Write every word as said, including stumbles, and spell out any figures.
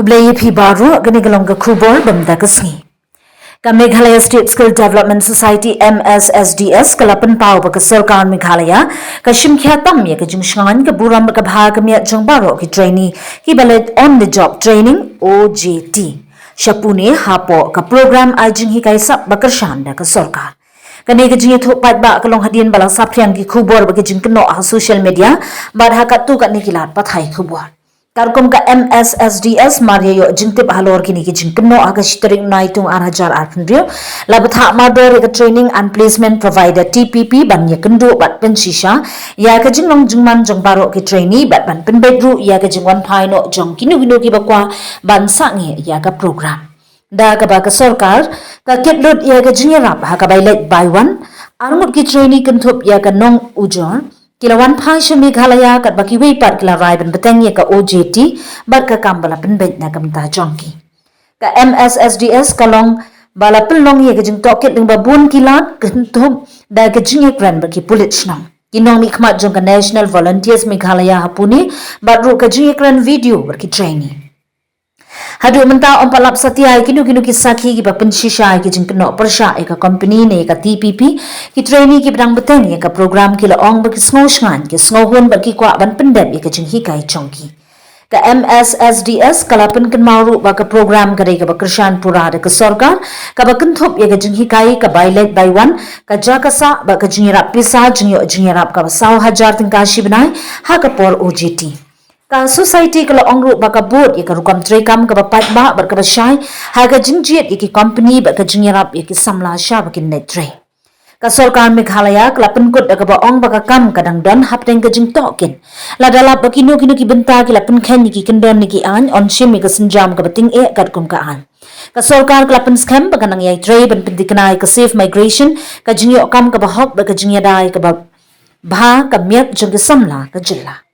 Khublei ïa phi baroh, kane ka long ka khubor bym da ka sngi. Ka Meghalaya State Skill Development Society, M S S D S, ka la pynpaw ba ka sorkar Meghalaya ka shim khia tam ïa ka jingshngaiñ ka burom ka bha ka miat jong baroh ki trainee kiba leit on the job training, O J T, sha Pune hapoh ka program ai jinghikai sap ba kyrshan da ka sorkar. Kane ka jingïathuh paidbah ka long hadien ba la saphriang ki khubor ba ki jingkynnoh ha social media bad ha katto katne ki lad pathai khubor. Katkum ka M S S D S, mar ïa ïoh jingtip halor kine ki jingkynnoh, ha ka shi tarik Naitung ar hajar arphew hynriew la bthah mardor ïa ka Training and Placement Provider, T P P, ban ïakynduh bad pynshisha ïa ka jinglong jingman jong baroh ki trainee bad ban pynbeit ruh ïa ka jingwanphai noh jong kino kino kiba kwah ban sangeh ïa ka program. Da kaba ka sorkar ka kit lut ïa ka jingïarap ha ka bai leit bai wan, arngut ki trainee kynthup ïa ka nongujor ki la wanphai sha Meghalaya, katba kiwei pat ki la rai ban bteng ïa ka O J T bad ka kam ba la pynbeit na ka bynta jong ki. Ka M S S D S ka long ba la pynlong ïa ka jingtohkit lyngba bun ki lad, kynthup da ka jingïakren bad ki pulit shnong, ki nongmihkhmat jong ka National Volunteers Meghalaya ha Pune, bad ruh ka jingïakren video bad ki trainee. Haduh mynta ym pat lap satia ïa kino kino ki sakhi kiba pynshisha ïa ki jingkynnoh pyrshah ïa ka company ne ïa ka T P P. Ki trainee kiba dang bteng ïa ka program ki la ong ba ki sngew shngaiñ, ki sngew hun bad ki kwah ban pyndep ïa ka jinghikai jong ki. Ka M S S D S ka la pynkynmaw ruh ba ka program ka dei kaba kyrshan pura da ka sorkar, kaba kynthup ïa ka jinghikai, ka bai leit bai wan, ka jaka sah bad ka jingïarap pisa jingïoh jingïarap kaba saw hajar tyngka shi bnai ha ka por O J T. Ka society ka la ong ruh ba ka bud ïa ka rukom treikam kaba paidbah bad kaba shai ha ka jingjied ïa ki company bad ka jingïarap ïa ki samla shaba kin leit trei. Ka sorkar Meghalaya ka la pynkut da kaba ong ba ka kam ka dang don hapdeng ka jingtohkit. Lada lap ba kino kino ki bynta ki la pynkheiñ ïa ki kyndon ne ki aiñ, yn shim ïa ka sienjam kaba tyngeh katkum ka aiñ. Ka sorkar ka la pynskhem ba kan nang ïai trei ban pynthikna ïa ka safe migration, ka jingïoh kam kaba hok bad ka jingïada ïa kaba bha ka miat jong ki samla ka jylla.